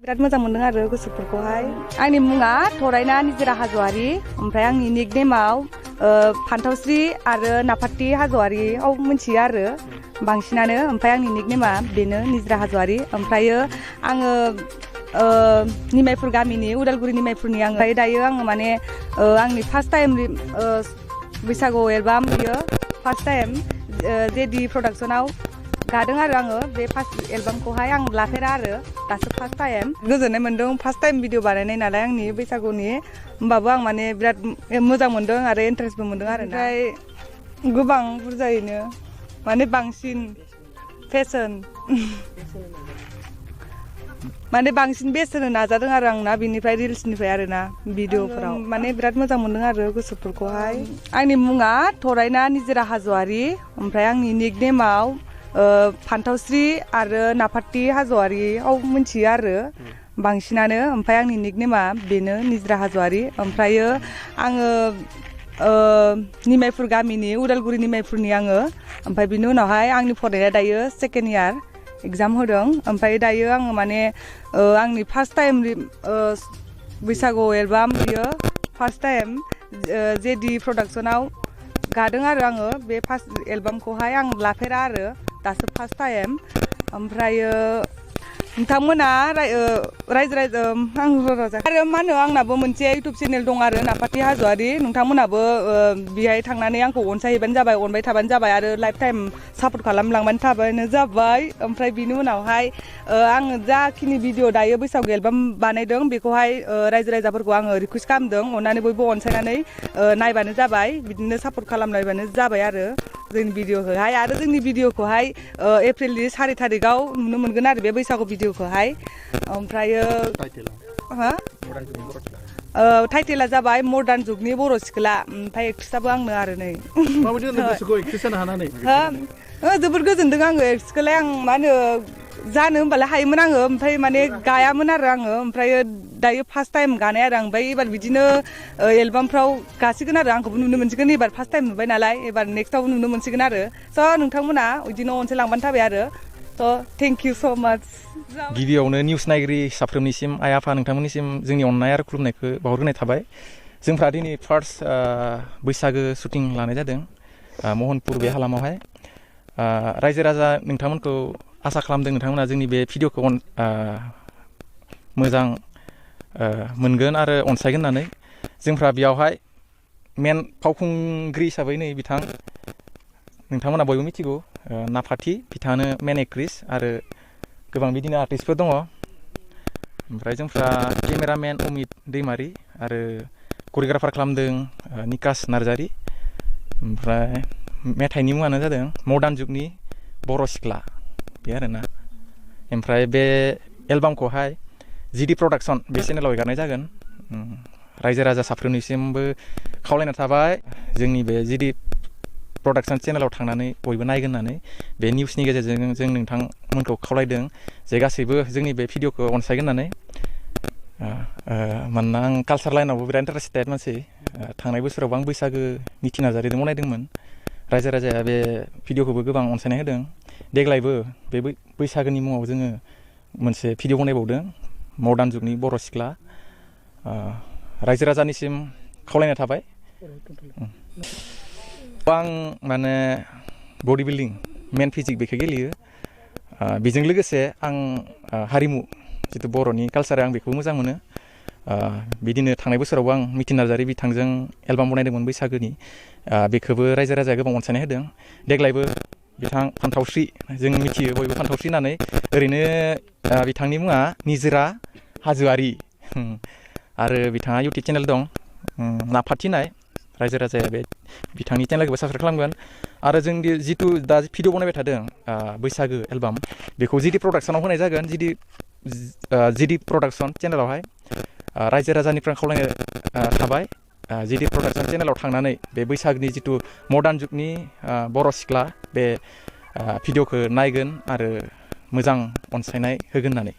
बिराद मोजां मोनदों आरो गोसोफोरखौहाय आंनि मुङा थरायना निजोरा हाज'वारि ओमफ्राय आंनि निकनेमाव फान्थावस्रि आरो नाफाति हाज'वारियाव मिथियो आरो बांसिनानो ओमफ्राय आंनि निकनेमा बेनो निजोरा हाज'वारि ओमफ्रायो आङो निमायफुर गामिनि उदालगुरि निमायफुरनि आङो दायो आङो माने आंनि फार्स्ट टाइम बैसागु एलबाम बियो फार्स्ट टाइम जेडि प्रडाक्शनाव गादों आरो आङो बे फार्स्ट एलबामखौहाय आं लाफेरा आरो दासो फार्स्ट टाइम गोजोननाय मोन्दों फार्स्ट टाइम भिडिअ बानायनाय नालाय आंनि बैसागुनि होमबाबो आं माने बिराद मोजां मोन्दों आरो इन्टारेस्टबो मोन्दों आरो ओमफ्राय गोबां बुरजायैनो माने बांसिन फेशन माने बांसिन बेस्ट होनो नाजादों आरो आंना बिनिफ्राय रिल्सनिफ्राय आरोना भिडिअफोराव माने बिराद मोजां मोन्दों आरो गोसोफोरखौहाय आंनि मुङा थरायना निजोरा हाज'वारि ओमफ्राय आंनि निकनेमाव फान्थावस्रि आरो नाफाति हाज'वारियाव मिथियो आरो बांसिनानो ओमफ्राय आंनि निकनेमा बेनो निजोरा हाज'वारि ओमफ्रायो आङो निमायफुर गामिनि उदालगुरि निमायफुरनि आङो ओमफ्राय बिनि उनावहाय आंनि फरायनाया दायो सेकेन्ड इयार एग्जाम होदों ओमफ्राय दायो आङो माने आंनि फार्स्ट टाइम बैसागु एलबाम बियो फार्स्ट टाइम जेडि प्रडाक्शनाव गादों आरो आङो बे फार्स्ट एलबामखौहाय आं लाफेरा आरो दासो फार्स्ट टाइम ओमफ्रायो नोंथांमोना रायजो आरो मा होनो आंनाबो मोनसे इउटुब चेनेल दं आरो नाफाति हाज'वारि नोंथांमोनाबो बेहाय थांनानै आंखौ अनसायहैबानो जाबाय अनबाय थाबानो जाबाय आरो लाइफ टाइम सापर्ट खालामलांबानो थाबानो जाबाय ओमफ्राय बिनि उनावहाय आङो जाखिनि भिडिअ दायो बैसागु एलबाम बानायदों बेखौहाय रायजो राजाफोरखौ आङो रिकुवेस्ट खालामदों अननानै बयबो अनसायनानै नायबानो जाबाय बिदिनो सापर्ट खालामलायबानो जाबाय आरो जोंनि भिडिअखौहाय आरो जोंनि भिडिअखौहाय एप्रिलनि 4 तारिखआव नुनो मोनगोन आरो बे बैसागु भिडिअखौहाय ओमफ्रायो टाइटेला जाबाय मडार्न जुगनि बर' सिख्ला ओमफ्राय एक्ट्रेसआबो आंनो आरो नै जोबोद गोजोनदों आङो एक्ट्रेसखौलाय आं मा होनो जानो होमबालाय हायोमोन आङो ओमफ्राय माने गायामोन आरो आङो ओमफ्राय दायो फार्स्ट टाइम गानाय आरो आं ओमफ्राय एबार बिदिनो एलबामफ्राव गासिगोन आरो आंखौबो नुनो मोनसिगोन एबार फार्स्ट टाइम नुबाय नालाय एबार नेक्स्टआवबो नुनो मोनसिगोन आरो स' नोंथांमोना बिदिनो अनसायलांबानो थाबाय आरो स' थेंक इउ स' माच गिबियावनो निउस नायगिरि साफ्रोमनिसिम आइ आफा नोंथांमोननिसिम जोंनि अननाय आरो खुलुमनायखौ बावहरग्रोनाय थाबाय जोंफ्रा दिनै फार्स्ट बैसागो शुटिं लानाय जादों महनपुर बे हालामावहाय रायजो राजा नोंथांमोनखौ आसा खालामदों नोंथांमोना जोंनि बे भिडिअखौ मोजां मोनगोन आरो अनसायगोन होननानै जोंफ्रा बेयावहाय मेन फावखुंग्रि हिसाबै नै बिथां नोंथांमोना बयबो मिथिगौ नाफाति बिथाङानो मेन एक्ट्रेस आरो गोबां बिदिनो आर्टिस्टफोर दङ ओमफ्राय जोंफ्रा केमेरामेन अमित दैमारि आरो करिय'ग्राफार खालामदों निकास नार्जारि ओमफ्राय मेथाइनि मुङानो जादों मडार्न जुगनि बर' सिख्ला बे आरोना ओमफ्राय बे एलबामखौहाय जिडि प्रडाक्शन बे चेनेलाव एगारनाय जागोन रायजो राजा साफ्रोमनिसिमबो खावलायना थाबाय जोंनि बे जिडि प्रडाक्शन चेनेलाव थांनानै बयबो नायगोन होननानै बे निउसनि गेजेरजों जों नोंथांमोनखौ खावलायदों जे गासैबो जोंनि बे भिडिअखौ अनसायगोन होननानै मानोना आं कालसार लाइनावबो बिराद इन्टारेस्टेड मानसि थांनाय बोसोरावबो आं बैसागो मिथि नार्जारिजों बनायदोंमोन रायजो राजाया बे भिडिअखौबो गोबां अनसायनाय होदों देग्लायबो बे बैसागोनि मुङाव जोङो मोनसे भिडिअ बनायबावदों मडार्न जुगनि बर' सिख्ला रायजो राजानिसिम खावलायनाय थाबाय आं माने बडि बिल्डिं मेन फिजिक बेखौ गेलेयो बेजों लोगोसे आं हारिमु जितु बर'नि कालसार आं बेखौ मोजां मोनो बिदिनो थांनाय बोसोरावबो आं मिथि नार्जारि बिथांजों एलबाम बनायदोंमोन बैसागोनि बेखौबो रायजो राजाया गोबां अनसायनाय होदों देग्लायबो बिथां फान्थावस्रि जों मिथियो बयबो फान्थावस्रि होननानै ओरैनो बिथांनि मुङा निजोरा हाज'वारि आरो बिथाङा इउटुब चेनेल दं नाफाति होननाय रायजो राजाया बे बिथांनि चेनेलखौबो साबस्क्राइब खालामगोन आरो जों जितु दा भिडिअ बनायबाय थादों बैसागो एलबाम बेखौ जिडि प्रडाक्शनाव होनाय जागोन जिडि प्रडाक्शन चेनेलावहाय रायजो राजानिफ्राय खावलायनाय थाबाय जिडि प्रडाक्शन चेनेलाव थांनानै बे बैसागनि जितु मडार्न जुगनि बर' सिख्ला बे भिडिअखौ नायगोन आरो मोजां अनसायनाय होगोन होननानै